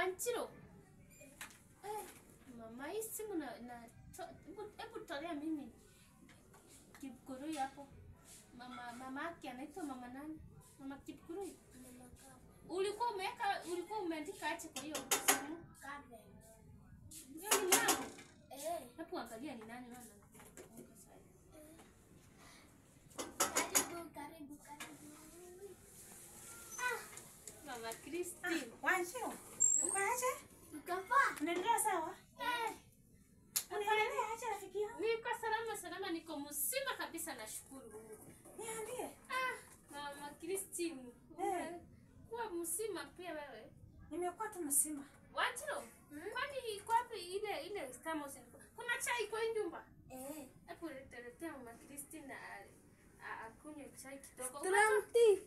Wanjiru. Mama, hii simu na hebu tolea mimi Kipkurui hapo. Mama yake anaitwa mama nani? Mama Kipkurui. Mama Karen. Ulikuwa umeandika aje kwa hiyo simu? Karen. Hiyo ni mlango. Eh. Hebu angalia ni nani wana. Karibu, karibu, karibu. Ah, Mama Christine. Wanjiru. Uko aje? Uko poa? Unaendelea sawa? Eh. Unaendelea aje rafiki yangu? Niko salama salama, niko mzima kabisa, nashukuru Mungu. Niambie. Ah, Mama Christine. Eh. Kuwa mzima pia wewe. Nimekuwa tu mzima. Wanjiru. Kwani iko wapi ile thermos? Kuna chai kwa nyumba? Eh. Hebu letea Mama Christine akunywe chai kidogo. Strong tea.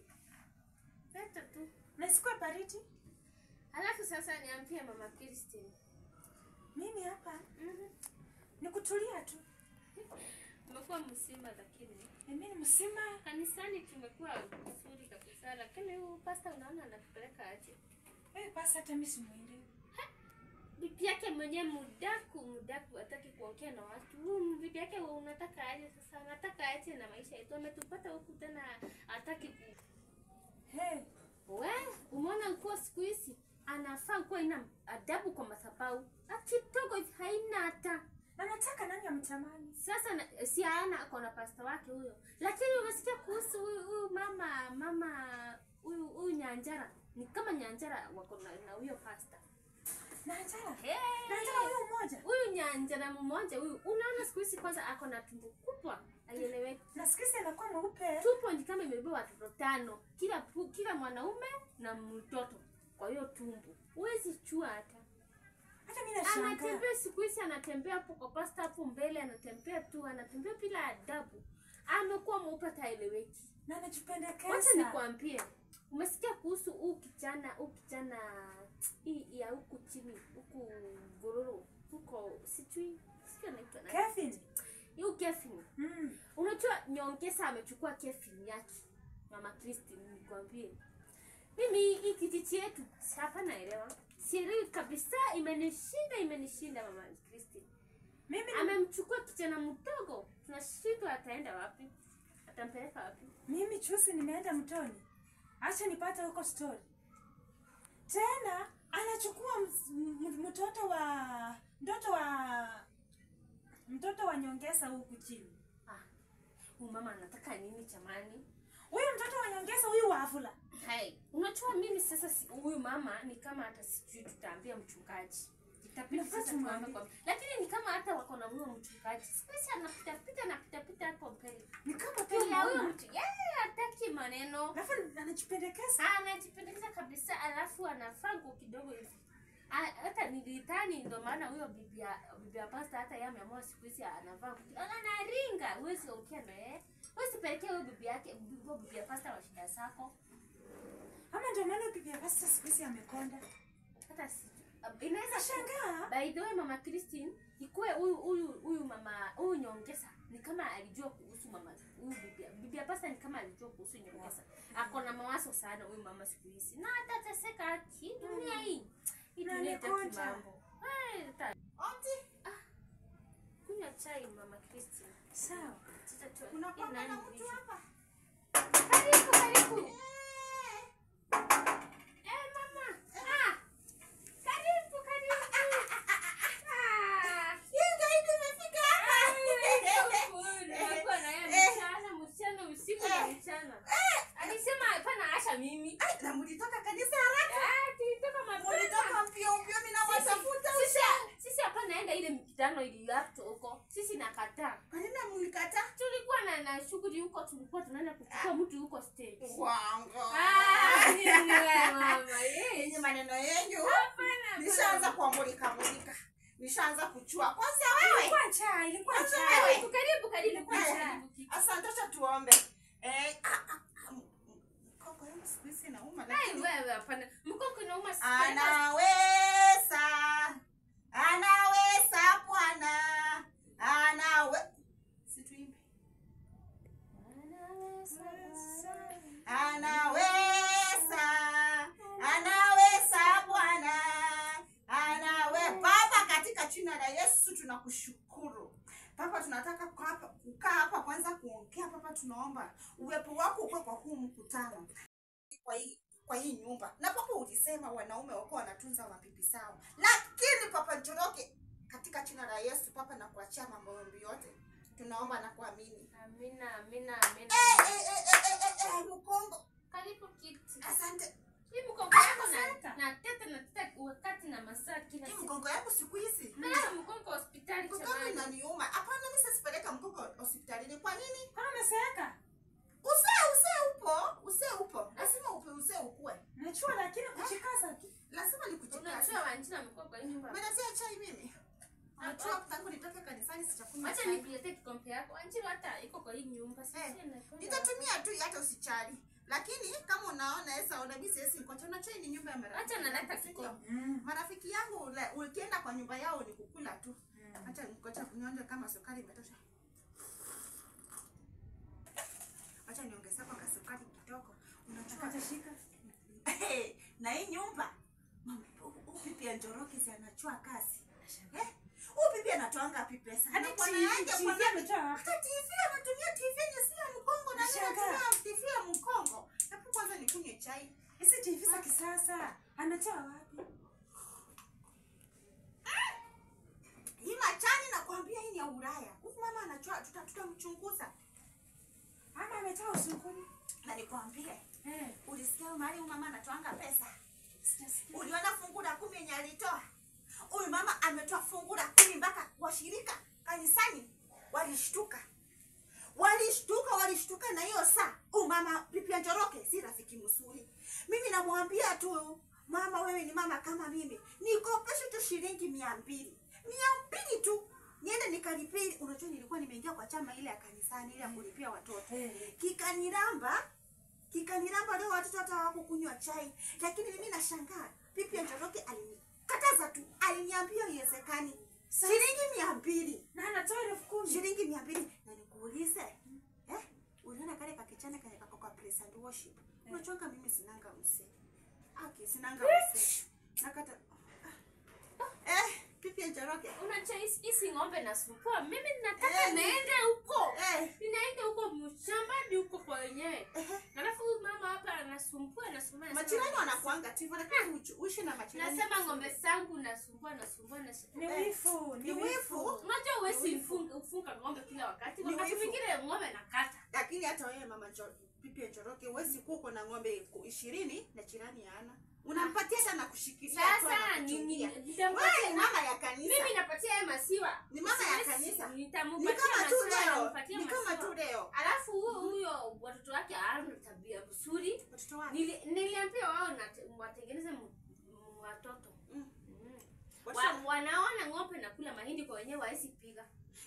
Leta tu. Na sikuwa baridi. Alafu sasa niambie Mama Christine. Mimi hapa nikutulia tu. Umekuwa mzima lakini. Mimi ni mzima. Kanisani tumekuwa vizuri kabisa, lakini huyu pastor unaona anatupeleka aje? Pastor hata mimi simuelewi. Bibi yake mwenyewe mudaku hataki kuongea na watu. Huyu bibi yake unataka aje sasa? Anataka aje na maisha yetu? Ametupata huku tena hataki ku. Hey, we, umeona nguo siku hizi anafaa kuwa ina adabu kwa madhabahu. Akitoka hivi haina hata. Anataka nani amtamani? Sasa si ana ako na pastor wake huyo. Lakini umesikia kuhusu huyu mama huyu Nyanjara. Ni kama Nyanjara wako na huyo pastor. Nyanjara? Hey. Nyanjara huyu mmoja? Huyu Nyanjara mmoja huyu. Unaona siku hizi kwanza ako na tumbo kubwa. Haieleweki. Na siku hizi anakuwa mweupe. Tumbo ni kama imebeba watoto 5. Kila mwanaume na mtoto. Kwa hiyo tumbo. Huwezi chua hata. Hata mimi nashangaa. Anatembea siku hizi, anatembea hapo kwa pastor hapo mbele, anatembea tu, anatembea bila adabu. Amekuwa mweupe hataeleweki. Na anajipendekeza. Wacha nikwambie. Umesikia kuhusu huu kijana hii ya huku chini, huku Gororo, huko sijui anaitwa nani? Kevin. Huyu Kevin. Unajua Nyongesa amechukua Kevin yake. Mama Christine nikwambie. Mimi hii kijiji yetu hapa naelewa. Sielewi kabisa, imenishinda Mama Christine. Mimi amemchukua kijana mdogo. Tunashindwa ataenda wapi? Atampeleka wapi? Mimi chusi nimeenda mtoni. Acha nipate huko story. Tena anachukua mtoto wa Nyongesa huku chini. Ah. Huyu mama anataka nini chamani? Huyu mtoto wa Nyongesa huyu wa Afula. Hai, unajua mimi sasa huyu mama ni kama hata sijui tutaambia mchungaji. Itabidi sasa tuombe kwa. Lakini ni kama hata wako na huyo mchungaji. Sasa anapita pita hapo mbele. Ni kama pia huyo mtu. Yeye hataki maneno. Alafu anajipendekeza. Anajipendekeza kabisa, alafu anafaa nguo kidogo hivi. Hata nilitani ndo maana huyo bibi ya pastor hata yeye ameamua siku hizi anavaa. Anaringa, huwezi ongea na yeye. Huwezi pelekea huyo bibi yake, bibi ya pastor wa shida zako. Ama ndio maana bibi ya pastor siku hizi amekonda. Hata inaweza shangaa. By the way Mama Christine, ikuwe huyu mama, huyu Nyongesa ni kama alijua kuhusu mama huyu bibi ya pastor, ni kama alijua kuhusu Nyongesa. Ako na mawazo sana huyu mama siku hizi. Na hata teseka dunia hii. Hii dunia itaki mambo. Auntie, kunywa chai Mama Christine. Sawa. Kuna kwa na mtu hapa. Karibu, karibu. Mama. Ah. Karibu, karibu. Yeye ndio imefika hapa. Nimekuwa na yeye mchana, usiku na mchana. Alisema hapana acha mimi. Ai, na mlitoka kanisa haraka? Ah, tulitoka mapema. Mlitoka mbio mbio, mimi nawatafuta usha. Sisi hapa naenda ile mkutano iliyapto huko. Sisi nakataa. Kwa nini mlikataa? Tulikuwa na shughuli huko, tulikuwa tunaenda kuchukua mtu huko stage. Wango. Ah, ni wewe mama. Yenye maneno yenu. Hapana. Nishaanza kuamulika mulika. Nishaanza kuchua. Kwanza wewe. Ilikuwa chai. Karibu karibu. Asante, acha tuombe. Mkoko yangu siku hizi inauma lakini. Wewe hapana. Mkoko inauma siku. Anaweza. Anaweza Bwana. Situimbe. Anaweza. Anaweza Bwana. Tunakushukuru Papa, tunataka kukaa hapa kwanza kuongea. Papa, tunaomba uwepo wako ukwe kwa huu mkutano, kwa hii nyumba. Na Papa, ulisema wanaume wako wanatunza mabibi zao, lakini Papa Njoroge, katika jina la Yesu Papa, na kuachia mambo yote, tunaomba na kuamini. Amina, amina, amina. Mkongo. Karibu kiti. Asante. Hii mkongo yako na teta na teta wakati na masaa kila Hii siku. mgongo yako siku hizi. Peleka mkongo hospitali Mgongo chamani. inaniuma. Hapana, mimi sisipeleka mgongo hospitalini. Kwa nini? Kwani umeseeka? Usee upo, usee upo. Lazima upe usee ukue. Najua lakini kuchikaza tu. Lazima nikuchikaze. Unajua wanjina mkongo kwa nyumba. Umeniletea chai mimi? Unajua tangu nitoke kanisani sijakunywa Acha chai. nikuletee kikombe yako. Anjilo hata iko kwa hii nyumba. Sisi Nitatumia tu hata usichali. Lakini kama unaona esa una mimi siwezi nikocha na chai ni nyumba ya marafiki. Acha naleta kikombe. Marafiki yangu ukienda kwa nyumba yao ni kukula tu. Acha nikocha kunyonja kama sukari imetosha. Acha niongeze kwa kasukari kidogo. Unajua Atashika. Na hii nyumba mama, bibi ya Njoroge si anachua kazi. Huyu bibi anatoanga wapi pesa? Hata Na bwana yake TV bwana ametoa wapi? hata TV anatumia TV yenye si ya Mkongo na mimi Nashangaa. natumia TV ya Mkongo. Hebu kwanza nikunywe chai. Hizi TV za kisasa anatoa wapi? Hii machani nakwambia hii ni ya Ulaya. Huyu mama anachua, tutamchunguza. Ama ametoa usukuni? Na nikwambie, ulisikia mahali huyu mama anatoanga pesa? Sijasikia. Uliona fungu la 10 yenye alitoa? Huyu mama ametoa fungu la 10 mpaka washirika kanisani walishtuka. Walishtuka na hiyo saa. Huyu mama bibi ya Njoroge si rafiki mzuri. Mimi namwambia tu, mama wewe ni mama kama mimi. Nikopeshe tu shilingi 200. 200 tu. Niende nikalipie. Unajua nilikuwa nimeingia kwa chama ile ya kanisani ile ya kulipia watoto. Kikaniramba leo watoto hata hawakukunywa chai. Lakini mimi nashangaa. Bibi ya Njoroge alinikataza tu. Aliniambia haiwezekani. Shilingi 200. Na anatoa 10,000. Shilingi 200. Na nikuulize, uliona kale kakichana kale kako kwa praise and worship. Unajua mimi sinanga mse. Aki sinanga mse. Nakata. Bibi ya Njoroge. Unajua hizi ng'ombe na supa. Mimi nataka niende huko. Ninaenda huko mshambani huko kwa wenyewe. Alafu mama hapa anasumbua. Majirani wanakuanga tu hivyo, lakini uishi na majirani. Nasema ng'ombe zangu nasumbua. Ni wifu, Ni wifu. Unajua huwezi ufunga ng'ombe kila wakati. Wakati mwingine ng'ombe nakata. Lakini hata wewe mama bibi ya Njoroge huwezi kuwa uko na ng'ombe 20 na jirani hana. Unampatia hata na kushikilia. Sasa nini? Wewe ni mama ya kanisa. Mimi napatia yeye maziwa. Ni mama ya kanisa. Nitampatia maziwa. Ni kama tu leo. Alafu huyo watoto wake hawana tabia nzuri. Watoto wake. Niliambia wao watengeneze watoto. Wanaona ng'ombe na kula mahindi kwa wenyewe waisi piga.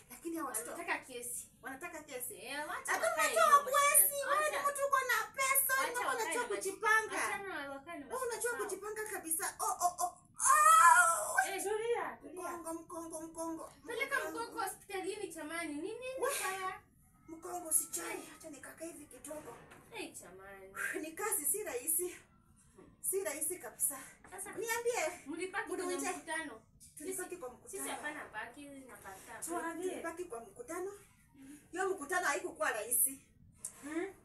Lakini hao watoto wanataka kesi. Wanataka kesi. Wacha Hata wakae unajua hiyo kwesi, mashida. wewe ni mtu uko na pesa, Wacha wakae unajua na mashida. kujipanga. Achana wakae na Wewe unajua mashida. kujipanga kabisa. Tulia. Mkongo. Peleka mkongo hospitalini chamani. Nini baya? Mkongo sichai, acha nikakae hivi kidogo. Chamani. Ni kazi si rahisi. Si rahisi kabisa. Sasa niambie, mlipaki kwenye mkutano? Tulipaki kwa mkutano. Sisi hapana baki na pata. Tuambie. Tulipaki kwa mkutano. Hiyo mkutano haikuwa rahisi.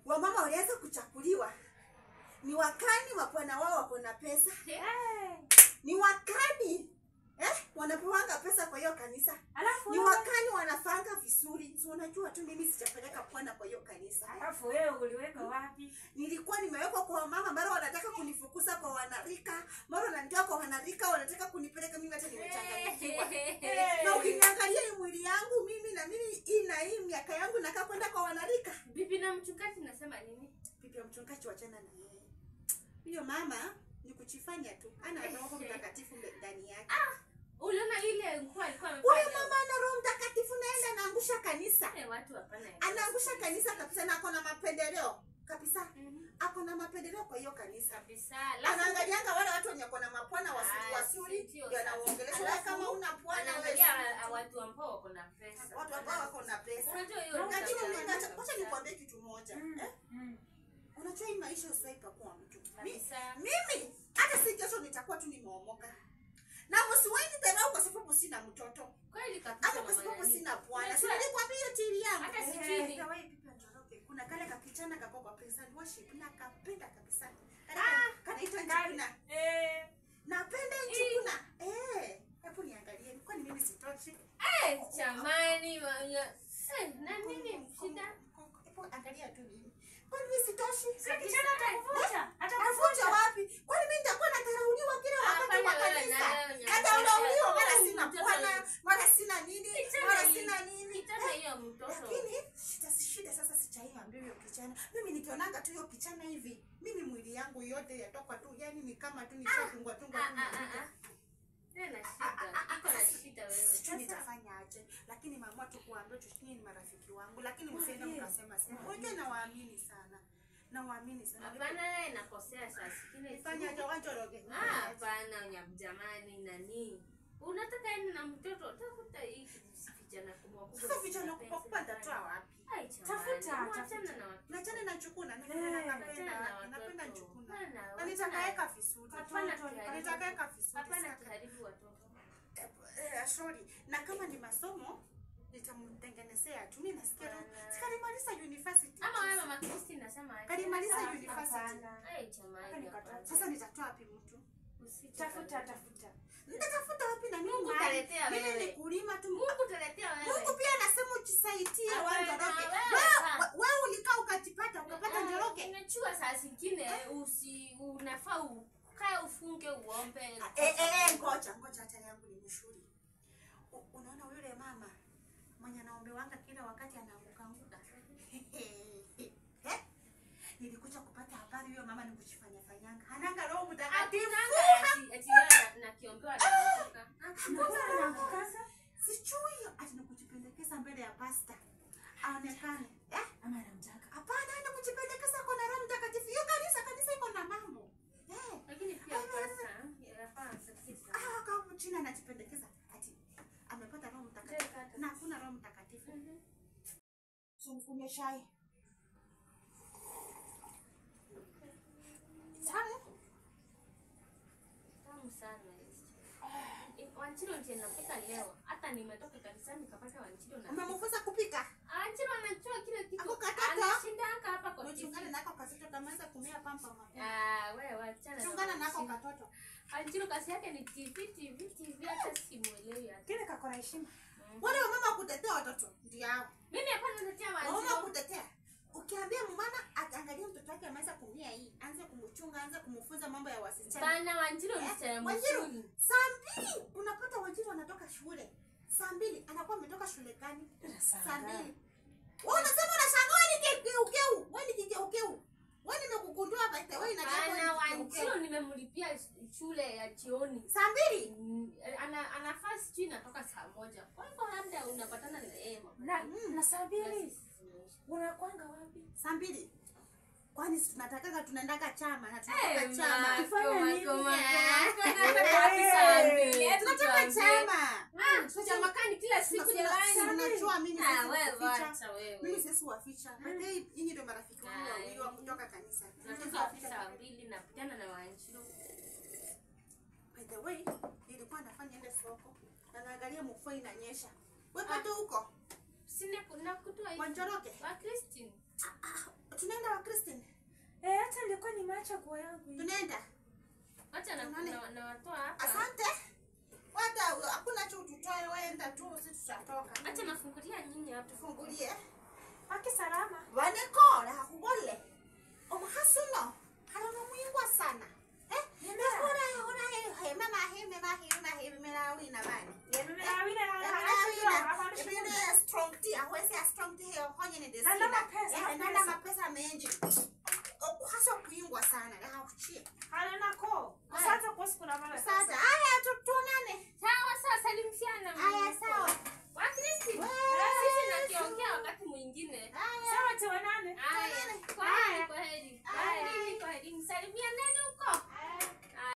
Wamama walianza kuchakuliwa. Ni wakani wako na wao wako na pesa. Ni wakani. Wanapewanga pesa kwa hiyo kanisa. Alafu ni wakani wanafanga vizuri. So unajua tu mimi sijapeleka bwana kwa hiyo kanisa. Alafu wewe uliweka wapi? Nilikuwa nimewekwa kwa mama, mara wanataka kunifukuza kwa wanarika, mara wananitoa kwa wanarika, wanataka kunipeleka mimi hata nimechanganyikiwa. Na ukiniangalia hii mwili yangu mimi na mimi ina hii miaka yangu nakaa kwenda kwa wanarika. Bibi na mchungaji nasema nini? Bibi na mchungaji wachana na yeye. Hiyo mama ni kuchifanya tu. Ana Roho Mtakatifu ndani yake. Uliona ile nguo alikuwa amevaa. Huyo mama ana Roho Mtakatifu naenda anaangusha kanisa. Watu hapana. Anaangusha kanisa kabisa na ako na mapendeleo kabisa. Ako na mapendeleo kwa hiyo kanisa. Kabisa. Anaangalianga wale watu wenye wako na mapwana wasuri ndio anaongelesha. Wewe kama una pwana wewe. Anaangalia watu ambao wako na pesa. Watu ambao wako na pesa. Unajua hiyo. Lakini mimi acha nikwambie kitu moja. Unajua hii maisha usiwahi pakuwa mtu. Mimi hata si kesho nitakuwa tu nimeomoka. Na msiwaini dharau kwa sababu sina mtoto. Kweli kabisa. Ama kwa sababu sina bwana. Si Unajua- nilikwambia hiyo tiri yangu. Hata sijui ni- By the way, Pipi Njoroge, kuna kale kakichana kako kwa praise and worship na kapenda kabisa. Kale kanaitwa Njuguna. Eh, Napenda Njuguna. Eh, hebu niangalie. Kwani mimi sitoshi? Eh, jamani na nini shida? Hebu angalia tu mimi. Kwani mimi sitoshi? si kijana atakuvuta. Atakuvuta Atakuvuta. wapi? Kwani mimi nitakuwa nadharauliwa kila wakati kwa Hapana, wewe kanisa? na wewe, Nadharauliwa mara sina Mtoto bwana, mara sina nini, Kijana mara hii. sina nini. Kijana hiyo mtoto. Lakini shida sasa sijaiambia huyo kijana. Mimi nikionanga tu hiyo kijana hivi, mimi mwili yangu yote yatoka tu, yani ni kama tu nishatungwa tungwa tu. Tena shida. Iko na shida wewe. Sijui nitafanya aje, lakini mama tu kuambia tu nyinyi ni marafiki wangu, lakini msiende mkasema sema. Unajua nawaamini sana. Nawaamini sana. Hapana, wewe nakosea saa zingine. Nifanye aje Wanjoroge? Ah, hapana jamani nani. Unataka ende na mtoto, tafuta hii vijana kubwa kubwa. Sasa vijana kubwa kubwa nitatoa wapi? Ai, jamani, Tafuta, wachana tafuta. na watoto. Nachana na Njuguna, Eh. Wachana na watoto. napenda Njuguna. Hapana, Na nitakaweka vizuri. Hapana, Watoto, kuharibu. Nitakaweka vizuri. Hapana sana. kuharibu watoto. Sorry. Na kama ni masomo nitamtengenezea tu. Mimi nasikia tu Hapana. sikalimaliza university. Ama wewe mama Christine nasema aje? Kalimaliza university. Hapana. Ai, jamani. Nikataza. hapana. Sasa nitatoa wapi mtu? Usije Tafuta, tafuta. Nitatafuta wapi na mimi? Mungu taletea Mimi wewe. ni kulima tu. Mungu taletea wewe. Mungu pia anasema ujisaidie Hapana, Wanjoroge. wewe, Wewe ulikaa ukajipata ukapata Njoroge. Unajua saa zingine unafaa ukae ufunge uombe. Ngoja ngoja, hata yangu ni mshuri. Unaona yule mama mwenye anaombewanga kila wakati anaanguka anguka. Eh? Nilikuja kupata habari huyo mama ni kujifanya fanyanga. Hananga Roho Mtakatifu. Hakunanga ati yeye na kiombewa anaanguka. Mbona anaangukaza? Sijui ati ni kujipendekeza mbele ya pasta. Aonekane. Eh? Ama anamtaka. Hapana, ni kujipendekeza kwa Roho Mtakatifu. Hiyo kanisa iko na mambo. Eh. Lakini pia pasta inafaa asafishe. Ah, kama chini anajipendekeza ati amepata Roho Mtakatifu. Na hakuna Roho Mtakatifu. So nikunywe chai. Tamu. Tamu sana hizi. Wanjiro ndiye napika leo. Hata nimetoka kanisani nikapata Wanjiro na. Umemfunza kupika? Wanjiro anajua kila kitu. Ako katoto? Anashindanga hapa kwa TV. Uchungane nako katoto kameanza kumea pampa mapema. Ah, wewe wachana. na Chungana nako Wanjiro. katoto. Wanjiro kazi yake ni TV TV TV hata simuelewi hata. Kile kako na heshima. Wale wamama kutetea watoto ndio hao. Mimi hapana natetea Wamama Wanjiro. kutetea. Ukiambia mama ataangalia mtoto wake ameanza kumia hii, aanze kumchunga, aanze kumfunza mambo ya wasichana. Bana Wanjiro msichana Wanjiru, mzuri. saa 2 unapata Wanjiru anatoka shule. Saa 2 anakuwa ametoka shule gani? Saa 2. Wewe unasema unashangaa ni kigeugeu. Wewe ni kigeugeu. Wewe nimekugundua by the way na Bana Wanjiro nimemlipia shule ya jioni. Saa 2. Anafaa sijui natoka saa 1. Kwa hivyo labda unapatana na yeye mama. Na saa 2 unakwanga wapi? Saa 2. Kwani tunatakaga tunaendaga chama na tunatoka chama. Tufanye nini? Tunatoka chama. Chama kani kila siku jamani. Unajua mimi Ah, sisi wewe kuficha. wacha wewe. Mimi sisi waficha. But nyinyi ndio marafiki wangu wawili wa kutoka kanisa. Natoka wapi saa 2 napitana na Wanjiro. By the way, nilikuwa nafanya ende soko na naangalia mvua inanyesha. Wewe bado huko? Sina nakutoa hivi. Wanjoroge. Wa Christine. Tunaenda wa Christine. Eh, hata nilikuwa nimeacha nguo yangu hivi. Tunaenda. Acha na watoa hapa. Asante. Wata hakuna cho tutoe, wewe tu sisi tutatoka. Acha nafungulia nyinyi hapa. Tufungulie. Haki salama. Wanekora hakubole. Omuhasuno halono mwingwa sana. Eh? Ora ora he mama he mama he mama he mama wina bani. Wina strong tea ahwese strong tea honye ne desina. Nanda mapesa mengi. Okuhasa kuingwa sana la hakuchie. Halena ko. Sasa kwa siku na mama. Sasa